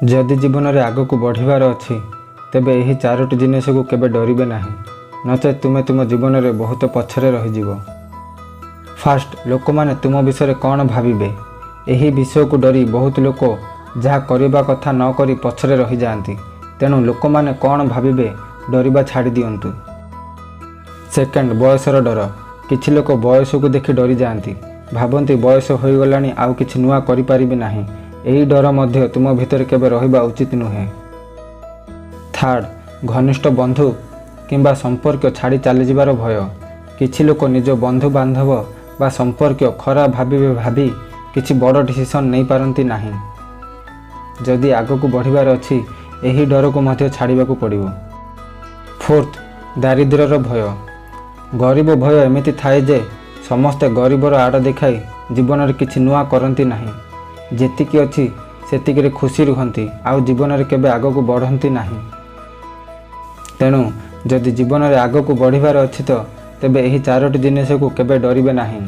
ଯଦି ଜୀବନରେ ଆଗକୁ ବଢ଼ିବାର ଅଛି, ତେବେ ଏହି ଚାରୋଟି ଜିନିଷକୁ କେବେ ଡରିବେ ନାହିଁ, ନଚେତ୍ ତୁମେ ତୁମ ଜୀବନରେ ବହୁତ ପଛରେ ରହିଯିବ। ଫାଷ୍ଟ, ଲୋକମାନେ ତୁମ ବିଷୟରେ କ'ଣ ଭାବିବେ। ଏହି ବିଷୟକୁ ଡରି ବହୁତ ଲୋକ ଯାହା କରିବା କଥା ନ କରି ପଛରେ ରହିଯାଆନ୍ତି। ତେଣୁ ଲୋକମାନେ କ'ଣ ଭାବିବେ ଡରିବା ଛାଡ଼ି ଦିଅନ୍ତୁ। ସେକେଣ୍ଡ, ବୟସର ଡର। କିଛି ଲୋକ ବୟସକୁ ଦେଖି ଡରିଯାଆନ୍ତି। ଭାବନ୍ତି, ବୟସ ହୋଇଗଲାଣି, ଆଉ କିଛି ନୂଆ କରିପାରିବି ନାହିଁ। ଏହି ଡର ମଧ୍ୟ ତୁମ ଭିତରେ କେବେ ରହିବା ଉଚିତ ନୁହେଁ। ଥାର୍ଡ଼, ଘନିଷ୍ଠ ବନ୍ଧୁ କିମ୍ବା ସମ୍ପର୍କୀୟ ଛାଡ଼ି ଚାଲିଯିବାର ଭୟ। କିଛି ଲୋକ ନିଜ ବନ୍ଧୁ ବାନ୍ଧବ ବା ସମ୍ପର୍କୀୟ ଖରାପ ଭାବିବେ ଭାବି କିଛି ବଡ଼ ଡିସିସନ୍ ନେଇପାରନ୍ତି ନାହିଁ। ଯଦି ଆଗକୁ ବଢ଼ିବାର ଅଛି, ଏହି ଡରକୁ ମଧ୍ୟ ଛାଡ଼ିବାକୁ ପଡ଼ିବ। ଫୋର୍ଥ, ଦାରିଦ୍ର୍ୟର ଭୟ। ଗରିବ ଭୟ ଏମିତି ଥାଏ ଯେ ସମସ୍ତେ ଗରିବର ଆଡ଼ ଦେଖାଇ ଜୀବନରେ କିଛି ନୂଆ କରନ୍ତି ନାହିଁ। ଯେତିକି ଅଛି ସେତିକିରେ ଖୁସି ରୁହନ୍ତି ଆଉ ଜୀବନରେ କେବେ ଆଗକୁ ବଢ଼ନ୍ତି ନାହିଁ। ତେଣୁ ଯଦି ଜୀବନରେ ଆଗକୁ ବଢ଼ିବାର ଅଛି ତ ତେବେ ଏହି ଚାରୋଟି ଜିନିଷକୁ କେବେ ଡରିବେ ନାହିଁ।